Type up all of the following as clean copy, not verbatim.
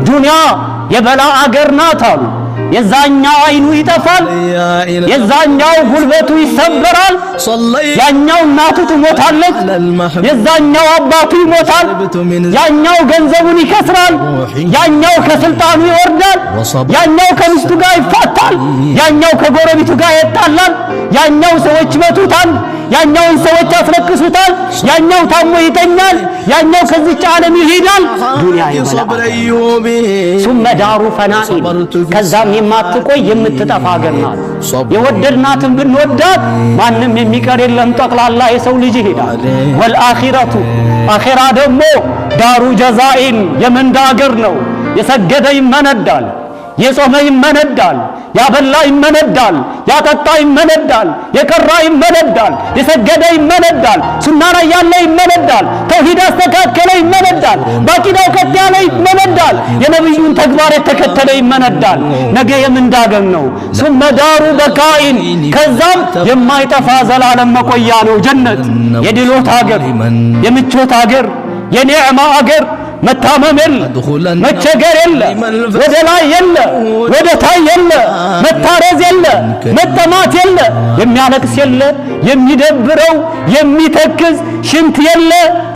ዱንያ የበላ አገር ናት አሉ። የዛኛው አይኑ ይጠፋል፣ የዛኛው ጉልበቱ ይሰበራል፣ ያኛው እናቱ ትሞታለች፣ የዛኛው አባቱ ይሞታል፣ ያኛው ገንዘቡን ይከስራል፣ ያኛው ከስልጣኑ ይወርዳል፣ ያኛው ከሚስቱ ጋር ይፋታል፣ ያኛው ከጎረቤቱ ጋር ይጣላል፣ ያኛው ሰዎች ይመቱታል፣ ያኛውን ሰዎች ያስለቅሱታል፣ ያኛው ታሞ ይተኛል፣ ያኛው ከዚች ዓለም ይሄዳል። ዱንያ የበላ ثم دار فناء፣ ከዛም የማትቆይ የምትጠፋ ሀገር ናት። የወደድናትን ብንወዳት ማንም የሚቀር የለም፣ ጠቅላላ የሰው ልጅ ይሄዳል። والآخرة አኼራ ደግሞ دار جزاء የምንዳ አገር ነው። የሰገደ ይመነዳል፣ የጾመ ይመነዳል፣ ያበላ ይመነዳል፣ ያጠጣ ይመነዳል፣ የቀራ ይመነዳል፣ የሰገደ ይመነዳል፣ ሱና ላይ ያለ ይመነዳል፣ ተውሂድ ያስተካከለ ይመነዳል፣ በአቂዳው ቀጥ ያለ ይመነዳል፣ የነቢዩን ተግባር የተከተለ ይመነዳል። ነገ የምንዳ አገር ነው። ثم دار بقاء፣ ከዛም የማይጠፋ ዘላለም መቆያ ነው ጀነት። የድሎት አገር፣ የምቾት አገር፣ የኒዕማ አገር፣ መታመም የለ፣ መቸገር የለ፣ ወደ ላይ የለ፣ ወደ ታይ የለ፣ መታረዝ የለ፣ መጠማት የለ፣ የሚያለቅስ የለ፣ የሚደብረው የሚተክዝ፣ ሽንት የለ፣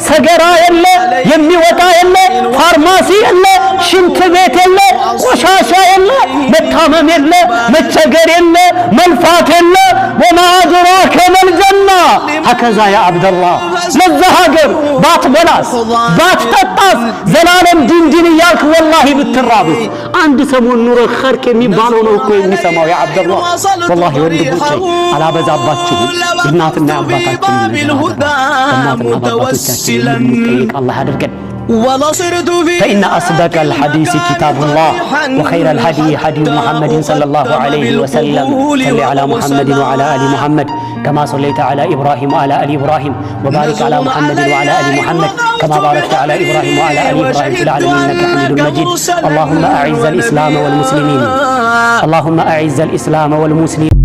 ሰገራ የለ፣ የሚወጣ የለ፣ ፋርማሲ የለ፣ ሽንት ቤት የለ፣ ቆሻሻ የለ፣ መታመም የለ፣ መቸገር የለ፣ መልፋት የለ። وما أدراك ما الجنة። هكذا يا عبد الله። ለዛ ሀገር ባትበላስ ባትጠጣስ ዘላለም ዲን ዲን እያልክ ወላሂ ብትራብስ አንድ ሰሞን ኑረ ኸርቅ የሚባለው ነው እኮ የሚሰማው يا عبد الله። ወላሂ ወንድሞቼ አላበዛባችሁም። የእናትና የአባታችንን ነገር በእናትና በአባቶቻችን የምንጠይቅ አላህ አድርገን። فإن أصدق الحديث كتاب الله، وخير الهدي هدي محمد صلى الله عليه وسلم. صل على محمد وعلى آل محمد كما صليت على إبراهيم وعلى آل إبراهيم، وبارك على محمد وعلى آل محمد كما باركت على إبراهيم وعلى آل إبراهيم في العالمين إنك حميد مجيد. اللهم أعز الإسلام والمسلمين، اللهم أعز الإسلام والمسلمين.